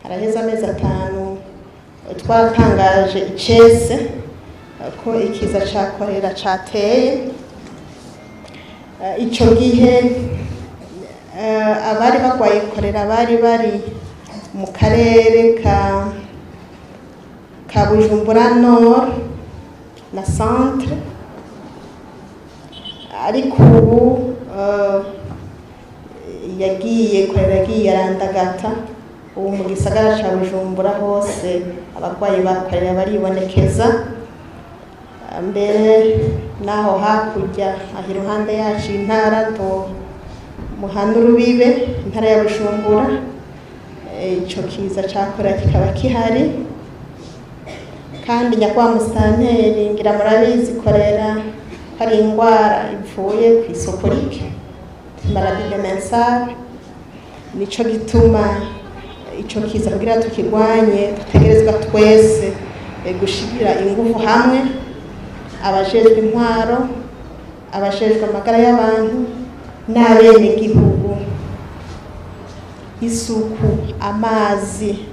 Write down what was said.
Haraheze amezi 5 twaratangaje icese ko ikiza ca korera cateye. Ico gihe abari bagwaye korera bari bari mu karere ka Bujumbura Nord na Centre, ariko ubu yagiye korera yagiye arandagata. Ubu mu gisagara ca Bujumbura hose abarwayi ba korera baribonekeza, mbere naho hakurya aho iruhande yacu, intara do muhana urubibe, intara ya Bujumbura, ico kiza ca korera kikaba kihari. Kandi nyakubahwa musitanteri, ngira murabizi, korera ko ari indwara ivuye ku isuku rike, maladie démensale. Nico gituma ico kiza kugira tukirwanye dutegerezwa twese gushigira ingufu hamwe, abajejwe intwaro, abajejwe amagara y'abantu n'abenegihugu. Isuku, amazi.